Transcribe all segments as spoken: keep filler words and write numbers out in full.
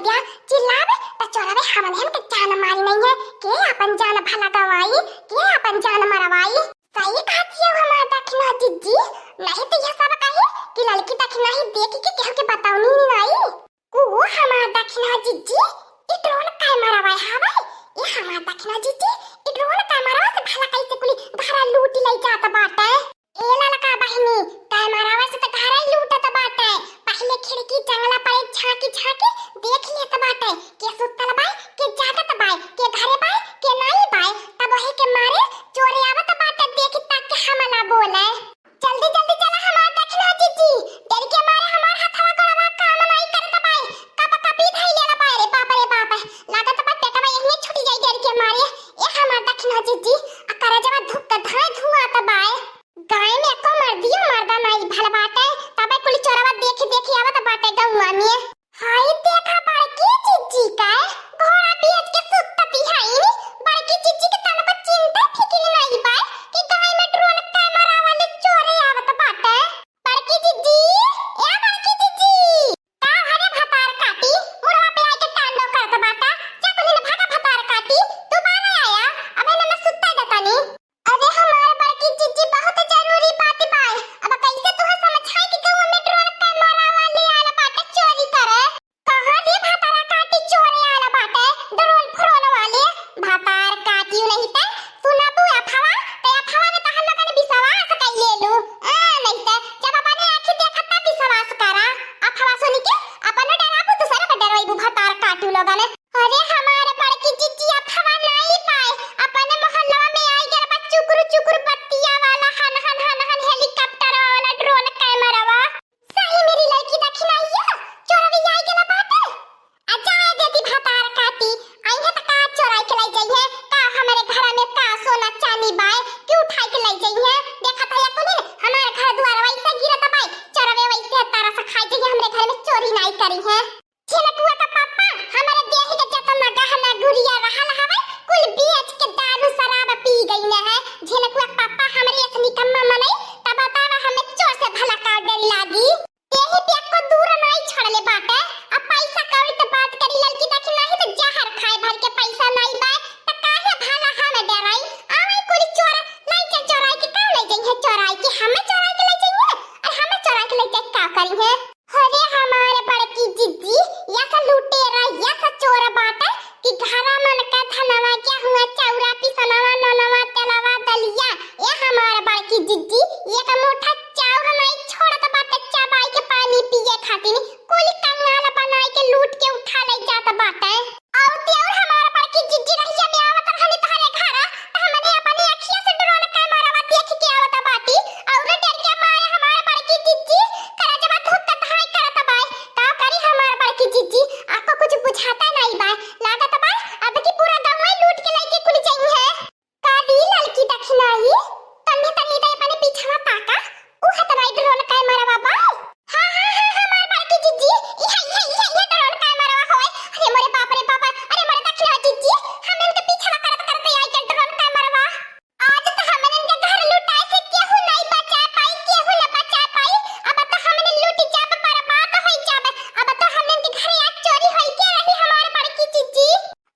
या चिल्लाबे त चोरवे हमनहन के जान मारी नहीं है, के अपन जान भला गवाई, के अपन जान मरवाई। सही कहत हियो हमार दखिना जिज्जी, नहीं तो यह सब कही कि ललकी दखिना ही देखि के केहू के बतौनी नहीं। ओ हमार दखिना जिज्जी, ई ड्रोन कैमरा वाय हवे? ए हमार दखिना जिज्जी, ई ड्रोन कैमरा से भला कैसे कुली घरा लूटि लइ जात बाटे? ए ललका बहिनी, कैमरा से त घरा लूटत बाटे। पहिले खिड़की जंगला पर झांकी झांकी देख लेत बाटे, के सुतल बाय, के जागत बाय, के घरे बाय, के नाई बाय। तब वही के मारे चोरे आवत बाटे, देखि तक के हमला बोले। जल्दी जल्दी चला हमार दखिना जिज्जी, डर के मारे हमार हथवा गोड़वा काम नाई करत बाय, कप कपी धइले बाय। रे बाप रे बाप, लागत बा पेटवा यहीं छूट जाई डर के मारे। ए हमार दखिना जिज्जी, आ करजवा धुक धाय धुआत बाय। गाय में एको मर्दियो मर्दा नाई भल बाटे, तबे कुल चोरवा देखि देखि आवत बाटे गौवा में। हाय देखा बड़की जिज्जी का घोड़ा बेच के सुत्तती हईन। बड़की जिज्जी के तनको चिंता फिकिर नाई बा कि गाय में ड्रोन कैमरा वाले चोरे आवत बाटे। बड़की जिज्जी, ए बड़की जिज्जी, का हरे भतार काटी, मुड़वा पे आके टांडो करत बाटा, जा कुली ने भागा भतार काटी, तू बाहर आया, अबे न मैं सुत्ता देतानी। अरे हमार बड़की जिज्जी, बहुत जरूरी बात बा। अब कैसे तुहे समझाई कि गाँव में ड्रोन कैमरा वाले आला बाटे चोरी करे? कहाँ रे भतारा काटी चोरे आला बाटे ड्रोन फ्रोन वाले? भतार काटी नहीं ते सुनबू अफवा, ते अफवा में तहन लोगन विश्वास कर लेलू। आ, नहीं ते जब अपने आँखी देखत ना विश्वास करा। अफवा सुन के अपने डराबू, दूसरे के डरवाइबू भतार काटू लोगन। अरे हमार बड़की जिज्जी, अफवा नाई पाए, अपने मोहल्ला में आई गल बा चुकुर चुकुर बत्तिया वाला, हन हन हन हन हेलीकॉप्टर वाला, ड्रोन कैमरा वा। सही मेरी लड़की दखिनाइया, चोरवी आई गल बाटे। आ जाए देती भतार काटी, आई है त का चोराई के लाई जाई है, का हमारे घर में का सोना चांदी बाय, क्यों उठाई के लाई जाई है? देखत है कुली, हमार घर द्वार वैसे गिरत बाय, चोरवे वैसे तारा से खाई जाई है, हमरे घर में चोरी नाई करी है। झिनकुआ का पापा, हमारे देह के जतना गहना गुरिया रहल हवे, कुल बेच के दारू शराब पी गई न है। झिनकुआ का पापा, हमरे ऐसे निकम्मा मनई, तब बतावा हमें चोर से भला का डर लागी। यही पे को दूर नाई छोड़ले बाटे। अब पैसा कौड़ी तो बात करी लड़की, देखी नहीं तो जहर खाए भर के पैसा नाई बा, त काहे भला हम डराई? आवे कुल चोर, लाई चल चोराई के, का लाई जाई है चोराई के? हमें चोराई के लाई जाई है, और हमें चोराई के लाई जाई का करी है? अरे हमार बड़की जिज्जी, या सा लुटेरा, या सा चोर बाटे कि घरा मन का धनवा, गेहुआ, चौरा, पिसनवा, ननवा, तेलवा, दलिया। ए हमार बड़की जिज्जी, एक मुट्ठा चाउर नाई छोड़त बाटे चबाई के पानी पिए खातिर। कुल कंगाल बनाई के लूट के उठा ले जात बाटे। अउर ते अउर हमार बड़की जिज्जी रहिया में आवत रहनी तोहरे घरा, त हमने अपनी अखिया से ड्रोन कैमरावा देख के आवत बाटी, अउर डर के मारे हमार बड़की जिज्जी करजवा धुक धाय करत बाय। का करी हमार बड़की जिज्जी, आपको कुछ बुझाता नहीं बाय, लागत बाय अब की पूरा गाँव लूट के लेके कुल जाई है। का दी ललकी दखिनाई, तन्ने तन्ने दे अपने पीछवा ताका, उ हतवाई ड्रोन कैमरावा बाय। हाँ, हाँ, हाँ, हमार बड़की जिज्जी, इहे, इहे, इहे, इहे ड्रोन कैमरावा होय। अरे मोरे बाप रे बाप, अरे मोरे दखिना जिज्जी, हम इनके पीछवा करत करत आई के ड्रोन कैमरावा। आज तो हमन इनके घर लुटाए से केहू नहीं बचा पाई, केहू न बचा पाई। अब तो हमन लूट जाब, बर्बाद होई जाब। अब तो हमन के घर आज चोरी होई के रही हमार बड़की जिज्जी।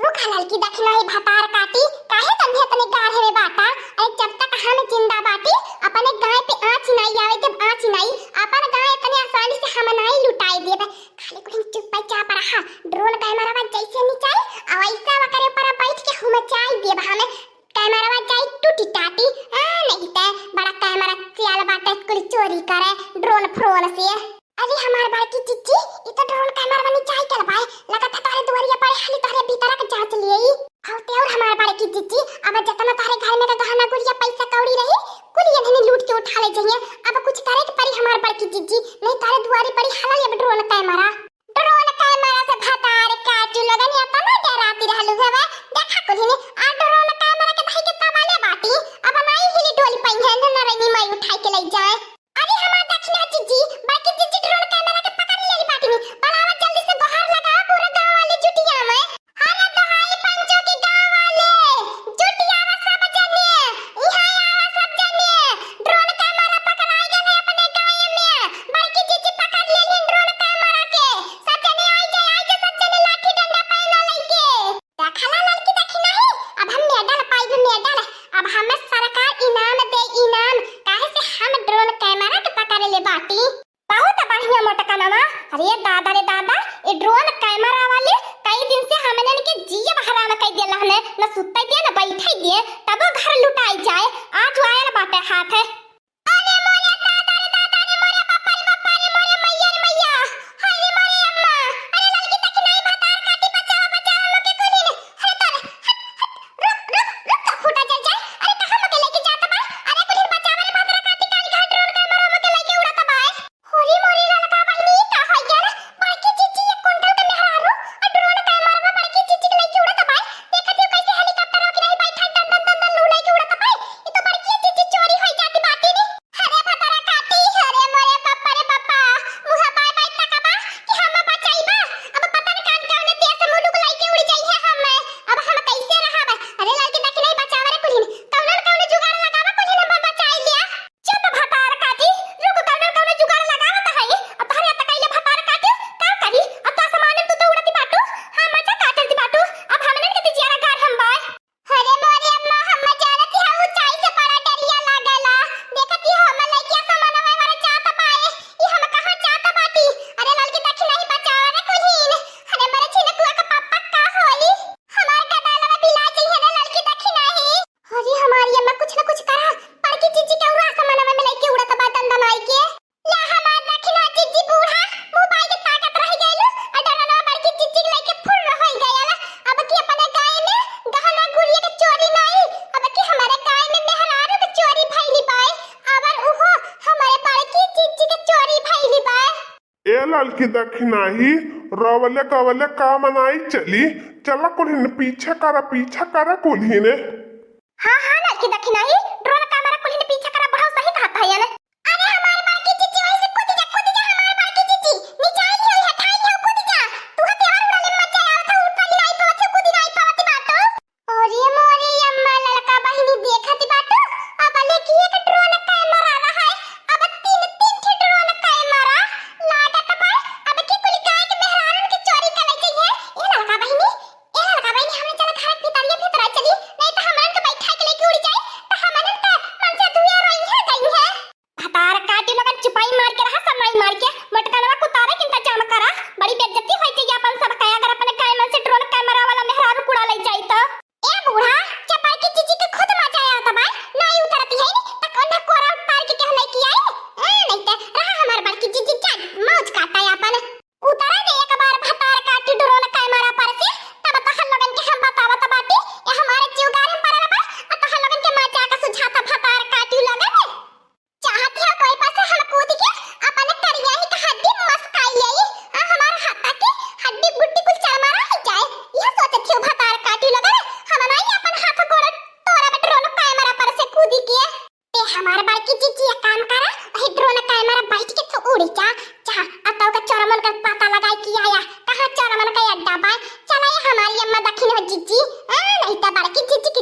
रुका ललकी दखिना ही भतार काटी, काहे तन्हे इतने गाढ़े में बाटा? अरे जब तक हम जिंदा बाटी, अपने गाय पे आँच नाई आवे, जब आँच नाई, अपन गाय इतने आसानी से हम नाई लुटाए देब। खाली कुछ चुप्पे चाप रहा, ड्रोन कैमरावा जैसे निचाई, आ वैसे ओकरे ऊपर बैठ के हम चाई देब हम। कैमरावा जाई टूटी टाटी, आ नहीं ते बड़ा कैमरा सियाल बाटे कुल चोरी करे ड्रोन फ्रोन से। अरे हमार बड़की जिज्जी, ई तो ड्रोन कैमरा वाली चाय के लबाए, लगत है तोहरे दुआरिया पड़े, हाली तोहरे भीतरा के जांच लियई। अउर ते अउर हमार बड़की जिज्जी, अब जतना तोहरे घर में के गहना गुरिया पैसा कौड़ी रही, कुल ये धनी लूट के उठा ले जाइए। अब कुछ करे के पड़ी हमार बड़की जिज्जी, नहीं तोहरे दुआरी पड़ी हाली अब ड्रोन कैमरा। ड्रोन कैमरा से भतार काटू लोगन इतना डराती रहलू हवे, देखा कुल ही ने, आ ड्रोन कैमरा के भाई के तबाले बाटी, अब नाई हिली डोली पई है, न रही माई उठाई के ले जाए। अरे हमार दखिना जिज्जी, बड़की जिज्जी ड्रोन कैमरा के पकड़ लेली बाटिनी। बलावा जल्दी से गोहार लगावा, पूरा मोटकनवा, अरे दादा रे दादा, ए drone camera वाले कई दिन से हमनन के जियब हराम कई देला हने, न सुतै दिए, न बैठै दिए, तबो घर लुटाई जाए। आज आयल बाटे हाथ है। अरे मोरे दादा रे दादा रे, मोरे बापा रे बापा रे, मोरे मैया रे मैया, हाय रे मोरे अम्मा, अरे ललकी दखिनाही भतार काटी, बचावा, बचावा मोके कुलिन, अरे तोरे, हट, हट, रुक, रुक, रुक, तो फूटा जल जाए, अरे कहाँ मोके लेके जात बा, अरे कुलिन बचावा रे भतार काटी, काली घाट drone camera मोके लेके उड़त बा। होरी मोरी ललका बहिनी, का होइ गया रे? बड़की जीजी एक कुंटल के मेहरारू, आ drone camera में बड़की जीजी के लइके उड़त बाय। देखत हियो कैसे helicopter की नाहीं बैठा, टन टन टन टन लू लइके उड़त बाय। ई तो बड़की जीजी चोरी होइ जाती बाटी नी। अरे भतारा काटी, अरे मोरे बापा रे बापा, मुँह बाय बाय तकबा कि हम बचाइबा। अब पता न कान कौने देश मुलुक लइके उड़ जाई है हम। अब हम कैसे रहब? अरे ललकी दखिनाही बचावा रे कुलिन, कौनो न कौनो जुगाड़ लगावा कुलिन, हम बचाई लिया। चुप भतार काटी, रुक, कौनो न कौनो जुगाड़ लगावत हई। अब तोहरे अतकैले भतार काटी, का करी? अब तो आसमान में तू तो उड़ती बाटू, हाँ, मजा काटती बाटू। अब हमनन के तिजियारा गार हम बाय। अरे मोरे अम्मा, हम जानत ही हम ऊंचाई से बड़ा डरिया लागला। देखत ही हम लइकिया समनवा वाला जात बाए, ई हम कहाँ जात बाटी? अरे ललकी दखिनाही बचावा रे कुलिन। अरे मोरे छिनकुआ के पापा का होई? हमार कदालवा बिला जइहे रे ललकी दखिनाही। अरे हमारी अम्मा, कुछ न कुछ करा, बड़की जीजी के उड़ा समनवा में लइके उड़त बा दंदनाई के। ला हमार दखिना जीजी बूढ़ा, मुँह बाई के ताकत रह गइलू, आ डरनवा बड़की जीजी के लइके फुर्र होइ गयल। अब की अपने गाय में गहना गुरिया के चोरी नाई, अब की हमारे गाय में मेहरारू के चोरी भइली बाय, अबर उहो हमारे बड़की जीजी के चोरी भइली बाय। ए ललकी दखिनाही, रोवले गवले काम नाई चली, चला कुल्हिन पीछे करा, पीछे करा कुल्हिन। हाँ, हाँ, ललकी दखिनाही, drone camera कुल्हिन पीछे करा, बुढ़ऊ सही कहत हयन। अरे हमार बड़की जीजी, वैसे कूदी जा, कूदी जा, हमार बड़की जीजी, निचाई लियो, हटाई लियो, कूदी जा। तू हते और उड़ाले मत जाए, आवत है, ऊपर नाई पावत है, कूदी नाई पावत बाटो। अरे मोरे अम्मा, ललका बहिनी देखत बाटू, अब लेकिन एक drone camera रहा है, अब तीन, तीन ठे drone camera लागत बा, अब की कुल गाय के मेहरारू के चोरी कर ले जाइए। ए ललका बहिनी, ए ललका बहिनी, हमने चला घर के भीतरिया भीतर चली, नहीं तो हमरन के बैठा के लेके उड़ जाए, तो हमरन के मन से धुए रोई है गई है। भतार काटी लोगन चुपाई मार के रहा, सब नाई मार के। मोटकनवा कुतारे के इंतजाम करा, बड़ी बेइज्जती होई जाई अपन सब के, अगर अपने गाय मन से drone camera वाला मेहरारू कुड़ा ले जाई तो। ए बूढ़ा, चपाई की जीजी के खुद मजा आवत बा, नाई उतरती है नी, त कोन्हा कोरा उतार के कहले कि आई? ए, नहीं ते रहा हमार बड़की जीजी, जा मौज काटा अपन। उतरा दे एक बार भतार काटी drone camera पर से, तब तहन लोगन के हम बतावत बाटी, ए हमारे चिउगारे पड़ल बा, आ तहन लोगन के मजा का सुझाता भतार काटी लगन। चाहत है कोई पास हम कूद के अपने करिया ही का हड्डी मस्काई लेई, आ हमार हाथा के हड्डी गुड्डी कुल चरमरा ही जाए। यह सोचत हियो भतार काटी लगल, हम नाई अपन हाथ गोड़ तोरा में drone camera पर से कूदी के। ते हमार बड़की जीजी एक काम करा, वही drone camera बैठ के तू उड़ी जा, जा, आ तो का चोरमन का पता लगाई कि आया, कहाँ चोरमन का अड्डा बा, चला ये हमारी अम्मा दखिन हो जीजी, आ, नहीं तो बड़की जीजी